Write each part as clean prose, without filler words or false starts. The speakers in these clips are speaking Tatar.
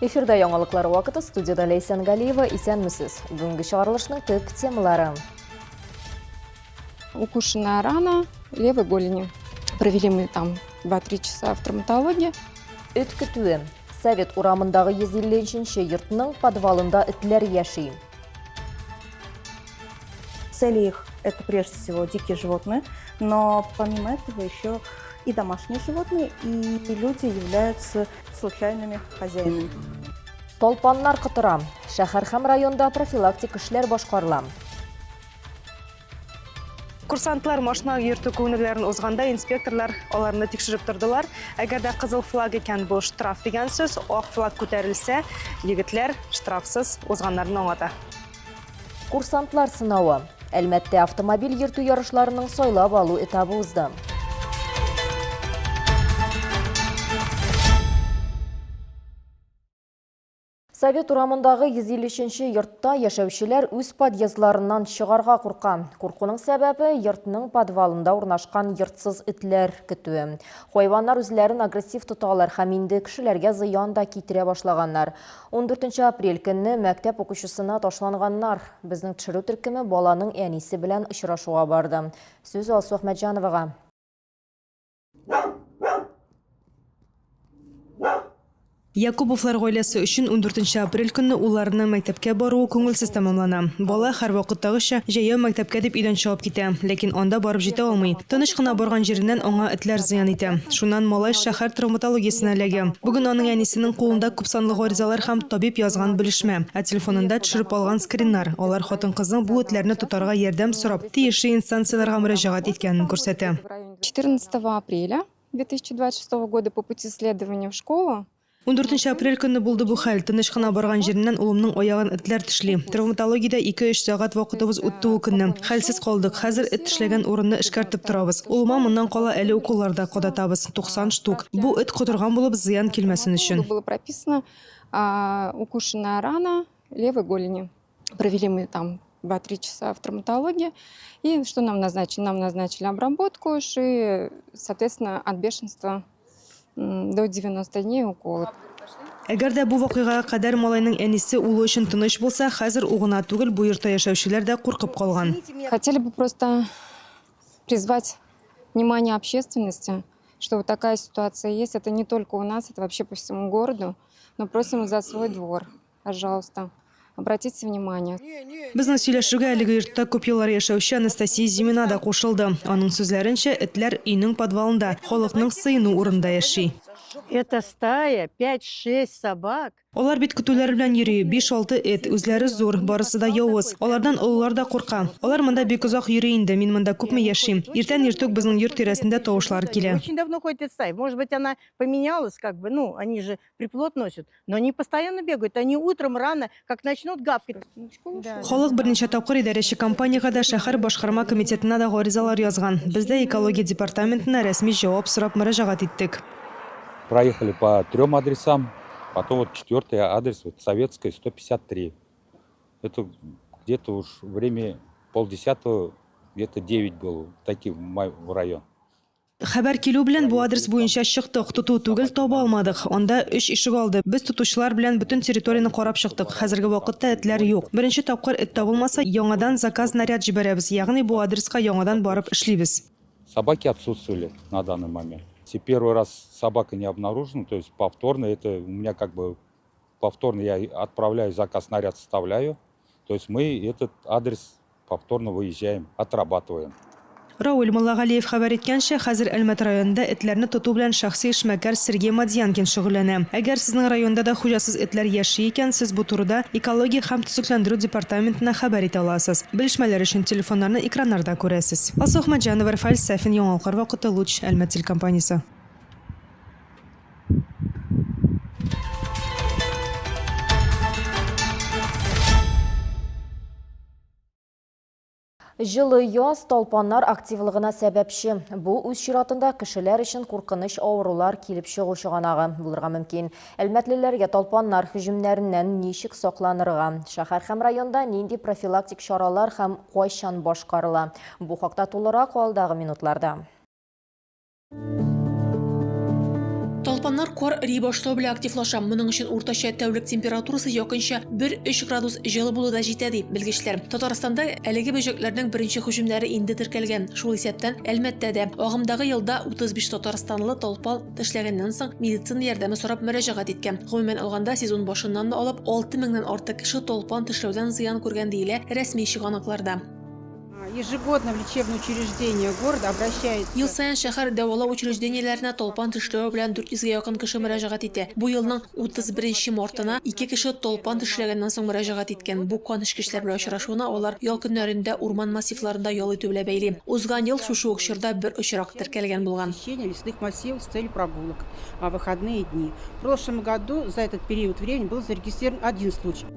Эфирда яңалыклар вакыты студияда Ләйсән Галиева. Исәнмесез. Бүгенге чыгарылышның төп темалары. Укушенная рана левой голени. Провели мы там 2-3 часа в травматологии. Эт көтүе. Совет урамындагы 153 йортның подвалында этләр яши. Цели их – это прежде всего дикие животные, но помимо этого еще и домашние животные, и люди являются случайными хозяинами. Талпаннар котыра. Шәһәр һәм районда профилактик эшләр башкарыла. Курсантлар машина йөртү күнегүләрен узганда инспекторлар аларны тикшереп тордылар. Әгәр дә кызыл флаг икән, бу штраф дигән сүз, ак флаг күтәрелсә, егетләр штрафсыз узганнарын аңлата. Курсантлар сынавы. Әлмәттә автомобиль йөртү ярышларының сайлап алу этабы узды. Совет урамындагы 153 йортта яшәүчеләр үз подъездларыннан чыгарга курка. Куркуның сәбәбе йортның подвалында урнашкан йортсыз этләр көтүе. Хайваннар үзләрен агрессив тоталар һәм инде кешеләргә зыян да китерә башлаганнар. 14 апрель көнне мәктәп укучысына ташланганнар. Безнең төшерү төркеме баланың әнисе белән очрашуга барды. Сүз Алсу Әхмәтҗановага. Якуповлар гаиләсе өчен 14 апрель көнне улларының мәктәпкә баруы күңелсез тәмамлана. Бала, һәрвакыттагыча, җәяү мәктәпкә дип өйдән чыгып китә, ләкин анда барып җитә алмый. Тыныч кына барган җиреннән аңа этләр зыян итә. Шуннан малай шәһәр травматологиясенә эләгә. Бүген аның әнисенең кулында күпсанлы гаризалар һәм табиб язган белешмә, ә телефонында төшереп алган скриннар, алар хатын-кызның бу этләрне тотарга ярдәм сорап, тиешле инстанцияләргә мөрәҗәгать иткәнен күрсәтә. 14 апреля 2026 года по пути следования в школу 14 апрель көнне булды бу хәл. Тыныч кына барган җиреннән улымның аягын этләр тешли. Травматологиядә ике-өч сәгать вакытыбыз үтте ул көнне. Хәлсез калдык. Хәзер эт тешләгән урынны эшкәртеп торабыз. Улыма моннан кала әле уколлар да кадатабыз. 90 штук. Бу эт котырган булып, зыян килмәсен өчен. Было прописано укушенная рана левой голени. Провели мы там 2-3 часа в травматологии. И что нам назначили? Нам назначили обработку шеи, соответственно, от бешенства до 90 дней уколы. Әгәр дә бу вакыйгага кадәр малайның әнисе улы өчен тыныч булса, хәзер ул гына түгел, бу йортта яшәүчеләр дә куркып калган. Хотели бы просто призвать внимание общественности, что вот такая ситуация есть. Это не только у нас, это вообще по всему городу. Но просим за свой двор, пожалуйста, обратите внимание. Безнең сөйләшүгә әлеге йортта күп еллар яшәүче Анастасия Зимина да кушылды. Аның сүзләренчә, этләр өйнең подвалында, халыкның сыену урынында яши. Это стая, 5-6 собак. Алар бит көтүләр белән йөри, биш-алты эт, үзләре зур, барысы да явыз. Алардан олылар да курка. Алар монда бик озак йөри инде, мин монда күпме яшим. Иртән иртүк безнең йорт тирәсендә тавышлар килә. Очень давно ходит эта стая. Может быть, она поменялась, как бы, ну, они же приплод носят. Но они постоянно бегают, они утром рано, как начнут гавкать. Халык берничә тапкыр идарәче компаниягә дә, шәһәр башкарма комитетына да гаризалар язган. Без дә экология департаментына рәсми җавап сорап мөрәҗәгать иттек. Проехали по трем адресам, потом вот четвертый адрес, вот Советская, 153. Это где-то уж время 9:30, где-то 9 было, такие в район. Хәбәр килү белән бу адрес буенча чыктык. Тоту түгел, таба алмадык. Анда өч ишегалды. Без тотучылар белән бөтен территорияне карап чыктык. Хәзерге вакытта этләр юк. Беренче тапкыр эт табылмаса, яңадан заказ-наряд җибәрәбез, ягъни бу адреска яңадан барып эшлибез. Собаки отсутствовали на данный момент. Если первый раз собака не обнаружена, то есть повторно, это у меня как бы повторно я отправляю заказ, наряд составляю. То есть мы этот адрес повторно выезжаем, отрабатываем. Рауил Муллагалиев хәбәр иткәнчә, хәзер Әлмәт районында этләрне тоту белән шәхси эшмәкәр Сергей Мадьянкин шөгыльләнә. Әгәр сезнең районда да хуҗасыз этләр яши икән, сез бу турыда Экология һәм төзекләндерү департаментына хәбәр итә аласыз. Белешмәләр өчен телефоннарны экраннарда күрәсез. Алсу Әхмәтҗанова, Рафаэль Сафин, Яңалыклар вакыты, Луч, Әлмәт телекомпаниясе. Җылы яз талпаннар активлыгына сәбәпче. Бу үз чиратында кешеләр өчен куркыныч авырулар килеп чыгу чыганагы булырга мөмкин. Әлмәтлеләргә талпаннар һөҗүмнәреннән ничек сакланырга? Шәһәр һәм районда нинди профилактик чаралар һәм кайчан башкарыла? Бу хакта тулырак алдагы минутларда. Талпаннар кар эри башлау белән активлаша. Моның өчен уртача тәүлек температурасы якынча 1-3 градус җылы булу да җитә, ди белгечләр. Татарстанда әлеге бөҗәкләрнең беренче һөҗүмнәре инде теркәлгән. Шул исәптән Әлмәттә дә. Агымдагы елда 35 татарстанлы талпан тешләгәннән соң медицина ярдәме сорап мөрәҗәгать иткән. Гомумән алганда, сезон башыннан алып 6 меңнән артык кеше талпан тешләүдән зыян күргән, диелә рәсми чыганакларда. Ежегодно в лечебные учреждения города обращается. Ел саен шәһәр дәвалау учреждениеләренә талпан тешләве белән 400 гә якын кеше мөрәҗәгать итә. Бу елның 31 нче мартына ике кеше талпан тешләгәннән соң мөрәҗәгать иткән. Бу канэчкечләр белән очрашуны алар ял көннәрендә урман массивларында ял итү белән бәйли. Узган ел шушы ук чорда бер очрак теркәлгән булган. Посещение лесных массивов с целью прогулок в выходные дни. В прошлом году за этот период времени был зарегистрирован один случай.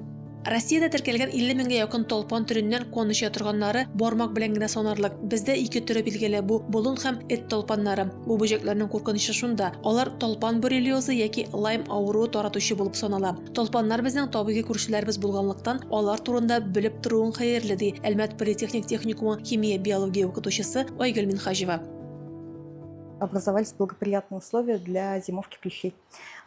Россиядә теркәлгән 50 меңгә якын талпан төреннән кан эчә торганнары бармак белән генә санарлык. Бездә ике төре билгеле, бу болын һәм эт талпаннары. Бу бөҗәкләрнең куркынычы шунда, алар талпан боррелиозы яки Лайм авыруы таратучы булып санала. Талпаннар безнең табигый күршеләребез булганлыктан, алар турында белеп торуың хәерле, ди Әлмәт политехник техникумы химия-биология укытучысы Айгөл Минһаҗева. Образовались благоприятные условия для зимовки клещей.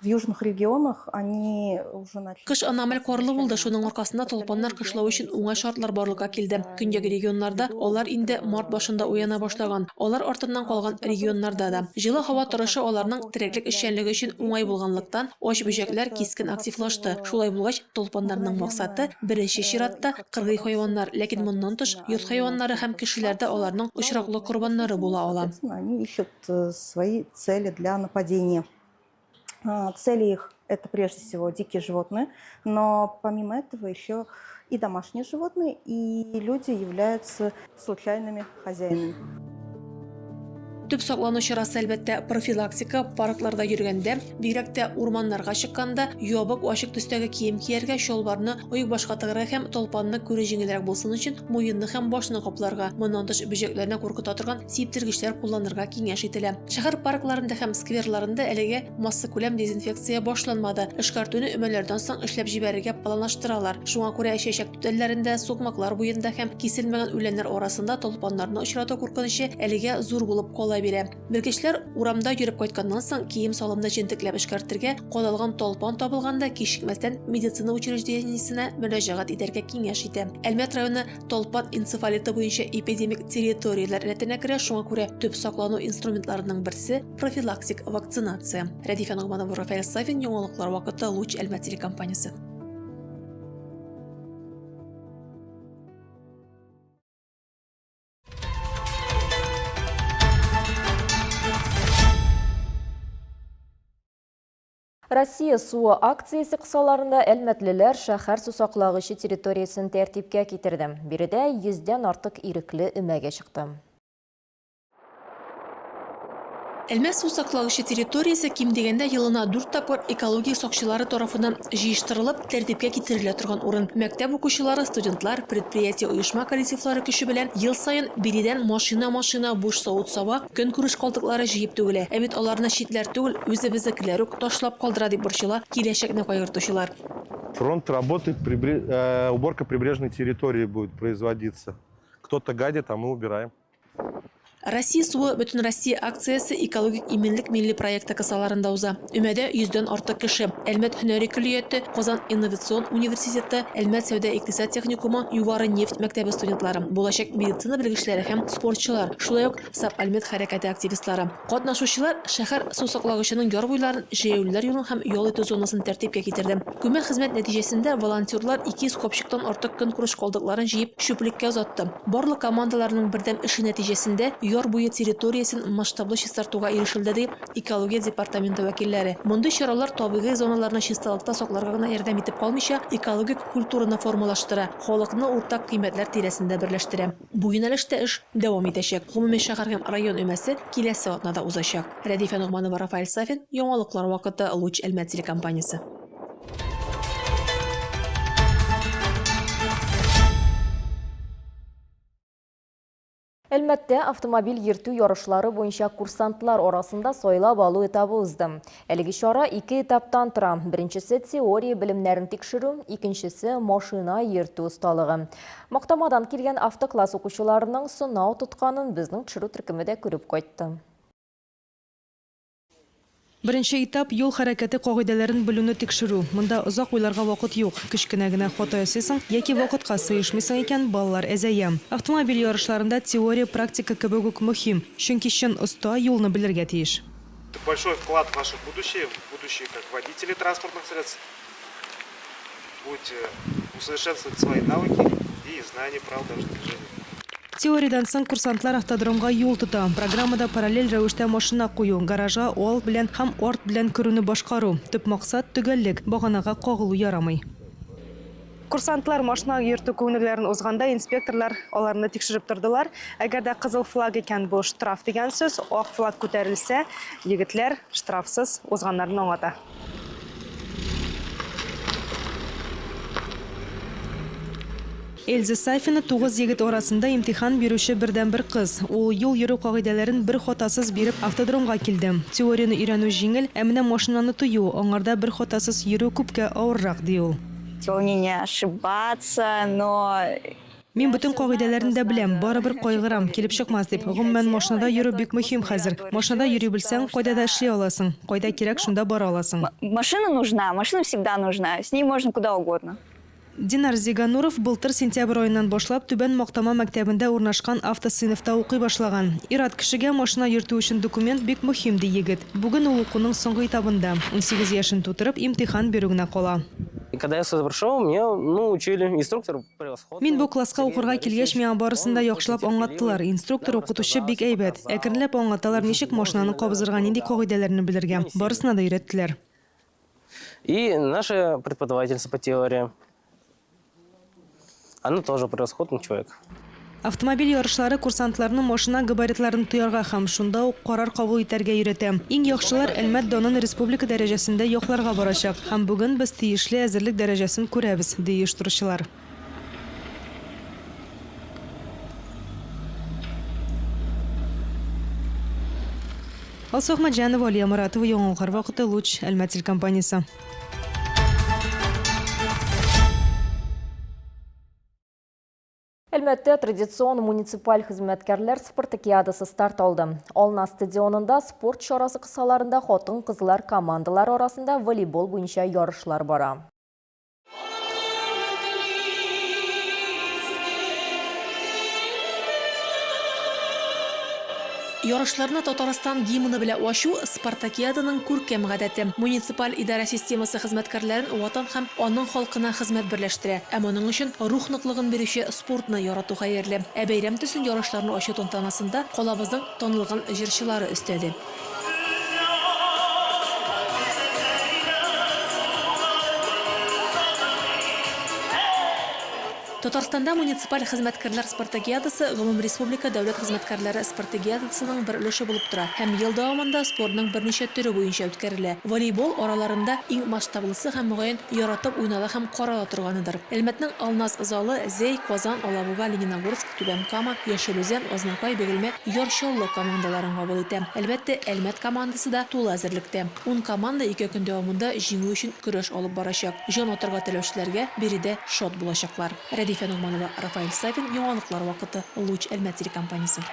В южных регионах они уже начали. Кыш аномаль карлы булды, шуның аркасында талпаннар кышлау өчен уңай шартлар барлыкка килде. Көньяк регионнарда алар инде март башында уяна башлаган, алар артыннан калган регионнарда да. Җылы һава торышы аларның тереклек эшчәнлеге өчен уңай булганлыктан, ач бөҗәкләр кискен активлашты. Шулай булгач, талпаннарның максаты, беренче чиратта, кыргый хайваннар, ләкин моннан тыш, йорт хайваннары һәм кешеләр дә аларның очраклы корбаннары була ала. Они ищут свои цели для нападения. Цели их – это прежде всего дикие животные, но помимо этого еще и домашние животные, и люди являются случайными хозяинами. Төп саклану чарасы, әлбәттә, профилактика. Паркларда йөргәндә, бигрәк тә урманнарга чыкканда, ябык, ачык төстәге кием кияргә, чалбарны оекбашка тыгырга һәм талпанны күрү җиңелрәк булсын өчен муенны һәм башны капларга. Моннан тыш, бөҗәкләрне куркыта торган сиптергечләр кулланырга киңәш ителә. Шәһәр паркларында һәм скверларында әлегә массакүләм дезинфекция башланмады. Эшкәртүне өмәләрдән соң эшләп җибәрергә планлаштыралар. Шуңа күрә чәчәк түтәлләрендә, сукмаклар буенда һәм киселмәгән үләннәр арасында талпаннарны очрату куркынычы әлегә зур булып кала бирә. Белгечләр урамда йөреп кайтканнан соң кием-салымны җентекләп эшкәртергә, кадалган талпан табылганда кичекмәстән медицина учреждениесенә мөрәҗәгать итәргә киңәш итә. Әлмәт районы Талпан энцефалиты буенча эпидемик территорияләр рәтенә керә, шуңа күрә төп саклану инструментларының берсе профилактик вакцинация. Рәдифә Ногманова, Рафаэль Сафин, Яңалыклар вакыты, Луч Әлмәт телекомпаниясе. Россия суы акциясе кысаларында әлмәтлеләр шәһәр сусаклагычы территориясен тәртипкә китерде. Биредә йөздән артык ирекле өмәгә чыкты. Әлмәт су саклагычы территориясе ким дигәндә елына дүрт тапкыр экология сакчылары тарафыннан җыештырылып, тәртипкә китерелә торган урын. Мәктәп укучылары, студентлар, предприятие-оешма коллективлары көче белән ел саен биредән машина-машина буш савыт-саба, Көнкүреш калдыклары җыеп түгелә. Ә бит аларны читләр түгел, үзебезнекеләр үк ташлап калдыра, дип борчыла киләчәкне кайгыртучылар. Фронт работы, уборка прибрежной территории будет производиться. Кто-то гадит, а мы убираем. Россия суы Бөтенроссия акциясе Экологик иминлек милли проекты кысаларында уза. Өмәдә йөздән артык кеше. Әлмәт һөнәри көллияте, Казан инновацион университеты, Әлмәт сәүдә-икътисад техникумы, Югары нефть мәктәбе студентлары, булачак медицина белгечләре һәм спортчылар, шулай ук Сап-Альмет хәрәкәте активистлары. Катнашучылар шәһәр сусаклагычының яр буйларын, җәяүлеләр юлын һәм ял итү зонасын тәртипкә китерде. Күмәк хезмәт нәтиҗәсендә волонтерлар 200 капчыктан артык көнкүреш калдыкларын җыеп, чүплеккә озатты. Барлык командаларның бердәм эше нәтиҗәсендә яр буе территориясен масштаблы чистартуга ирешелде, ди экология департаменты вәкилләре. Мондый чаралар табигый зоналарны чисталыкта сакларга гына ярдәм итеп калмыйча, экологик культураны формалаштыра, халыкны уртак кыйммәтләр тирәсендә берләштерә. Бу юнәлештә эш дәвам итәчәк. Гомуми шәһәр һәм район өмәсе киләсе атнада узачак. Рәдифә Ногманова, Рафаэль Сафин, Яңалыклар вакыты, Луч Әлмәт телекомпаниясе. Әлмәттә автомобиль йөртү ярышлары буенча курсантлар арасында сайлап алу этабы узды. Әлеге чара ике этаптан тора. Беренчесе теория белемнәрен тикшерү, икенчесе машина йөртү осталыгы. Мактамадан килгән автокласс укучыларының сынау тотканын безнең төшерү төркеме дә күреп кайтты. Беренче этап, юл хәрәкәте кагыйдәләрен белүне тикшерү. Монда озак уйларга вакыт юк. Кечкенә генә хата ясыйсың яки вакытка сыешмыйсың икән, баллар әзәя. Автомобиль ярышларында теория практика кебек үк мөһим, чөнки чын оста юлны белергә тиеш. Это большой вклад в ваше будущее, в будущее как водители транспортных средств. Будете усовершенствовать свои навыки и знания правил дорожного движения. Теориядән соң курсантлар автодромга юл тота. Программада параллель рәвештә машина кую, гаражга ал белән һәм арт белән керүне башкару. Төп максат, төгәллек, баганага кагылу ярамый. Курсантлар машина йөртү күнегүләрен узганда инспекторлар аларны тикшереп тордылар. Әгәр дә кызыл флаг икән, бу штраф дигән сүз, ак флаг күтәрелсә, егетләр штрафсыз узганнарын аңлата. Эльза Сафина тугыз егет арасында имтихан бирүче бердәнбер кыз. Ул юл йөрү кагыйдәләрен бер хатасыз биреп автодромга килде. Теорияне өйрәнү җиңел, ә менә машинаны тою, аңарда бер хатасыз йөрү күпкә авыррак, ди ул. Волнение ошибаться, но Мин бөтен кагыйдәләрне дә беләм, барыбер кайгырам, килеп чыкмас дип. Гомумән, машинада йөрү бик мөһим хәзер. Машинада йөри белсәң, кайда да эшли аласың. Кайда кирәк, шунда бара аласың. Машина нужна, машина всегда нужна, с ней можно куда угодно. Динар Зигануров былтыр сентябрь аеннан башлап Түбән Мактама мәктәбендә урнашкан автосыйныфта укый башлаган. Ир-ат кешегә машина йөртү өчен документ бик мөһим, ди егет. Бүген ул укуның соңгы этабында. 18 яшен тутырып, имтихан бирү генә кала. Когда я сюда пришел, меня, ну, учили, инструктор превосходный. Мин бу класска укырга килгәч, миңа барысын да яхшылап аңлаттылар. Инструктор, укытучы бик әйбәт. Әкренләп аңлаталар, ничек машинаны кабызырга, нинди кагыйдәләрне белергә. Барысына да өйрәттеләр. И наша преподавательница по теории, она тоже превосходный человек. Автомобиль ярышлары курсантларны машина габаритларын тоярга һәм шунда ук карар кабул итәргә өйрәтә. Иң яхшылар Әлмәт данын республика дәрәҗәсендә якларга барачак. Һәм бүген без тиешле әзерлек дәрәҗәсен күрәбез, ди оештыручылар. Алсу Әхмәтҗанова, Алия Моратова, Яңалыклар вакыты, Луч, Әлмәт телекомпаниясе. Әлмәттә традицион муниципаль хезмәткәрләр спартакиадасы старт алды. Ална стадионында спорт чарасы кысаларында хатын-кызлар командалары арасында волейбол буенча ярышлар бара. Ярышларны Татарстан гимны белән ачу спартакиаданың күркәм гадәте. Муниципаль идарә системасы хезмәткәрләрен Ватан һәм аның халкына хезмәт берләштерә. Ә моның өчен рух ныклыгын бирүче спортны ярату хәерле. Ә бәйрәм төсен ярышларны ачу тантанасында калабызның танылган җырчылары өстәде. Татарстанда муниципаль хезмәткәрләр спартакиадасы гомумреспублика дәүләт хезмәткәрләре спартакиадасының бер өлеше булып тора һәм ел дәвамында спортның берничә төре буенча үткәрелә. Волейбол араларында иң масштаблысы һәм, мөгаен, яратып уйнала һәм карала торганыдыр. Әлмәтнең Алнас залы Зәй, Казан, Алабуга, Лениногорск, Түбән Кама, Яшел Үзән, Азнакай, Бөгелмә, Яр Чаллы командаларын кабул итә. Әлбәттә, Әлмәт командасы да тулы әзерлектә. Ун команда ике көн дәвамында җиңү өчен көрәш алып барачак. Җан атарга теләүчеләргә биредә шат булачаклар. Рәдифә Ногманова, Рафаэль Сафин, Яңалыклар вакыты, Луч, Әлмәт телекомпаниясе.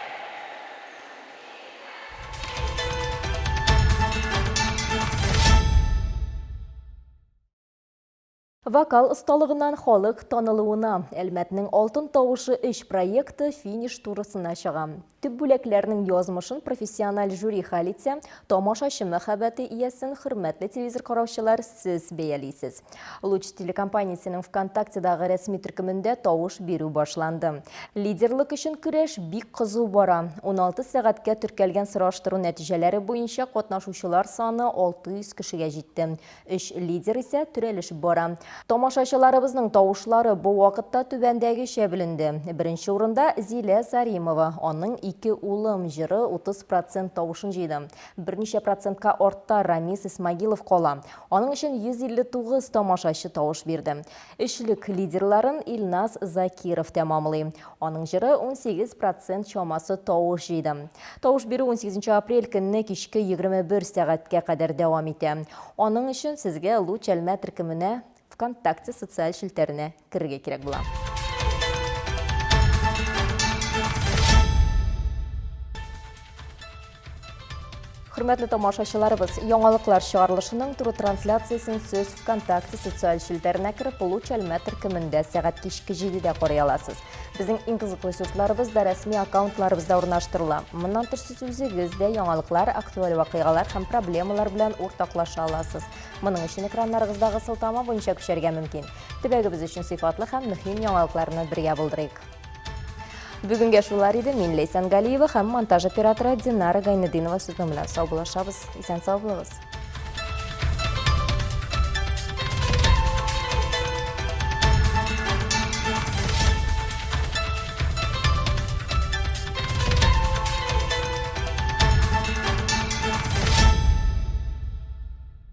Вокал осталыгыннан халык танылуына Әлмәтнең Алтын тавышы өч проекты финиш турысына чыга. Төп бүләкләрнең язмышын профессиональ жюри хәл итсә, тамашачы мәхәббәте иясен хөрмәтле телевизор караучылар сез бәялисез. Луч телекомпаниясенең ВКонтактедагы рәсми төркемендә тавыш бирү башланды. Лидерлык өчен көрәш бик кызу бара. 16 сәгатькә теркәлгән сораштыру нәтиҗәләре буенча катнашучылар саны 600 кешегә җитте. Өч лидер исә төрәлешеп бара. Тамашачыларыбызның тавышлары бу вакытта түбәндәгечә бүленде. Беренче урында Зилә Саримова. Аның Ике улым җыры 30 процент тавышын җыйды. Берничә процентка артта Рамис Исмагилов кала. Аның өчен 159 тамашачы тавыш бирде. Өчлек лидерларын Илназ Закиров тәмамлый. Аның җыры 18 процент чамасы тавыш җыйды. Тавыш бирү 18 апрель көнне кичке 21 сәгатькә кадәр дәвам итә. Аның өчен сезгә Луч Әлмә төркеменә ВКонтакте социаль челтәренә керергә кирәк була. Хөрмәтле тамашачыларыбыз, яңалыклар чыгарылышының туры трансляциясен сез ВКонтакте социаль челтәренә кереп, Луч Әлмәт төркемендә сәгать кичке 7-дә карый аласыз. Безнең иң кызыклы сюжетларыбыз да рәсми аккаунтларыбызда урнаштырыла. Моннан тыш сез үзегез дә яңалыклар, актуаль вакыйгалар һәм проблемалар белән уртаклаша аласыз. Моның өчен экраннарыгыздагы сылтама буенча күчәргә мөмкин. Төбәгебез өчен сыйфатлы һәм мөһим яңалыкларны бергә булдырыйк. Бүгенгә шулар иде. Мин Ләйсән Галиева һәм монтаж операторы Динара Гайнетдинова сезнең белән саубуллашабыз. Исән сау булыгыз.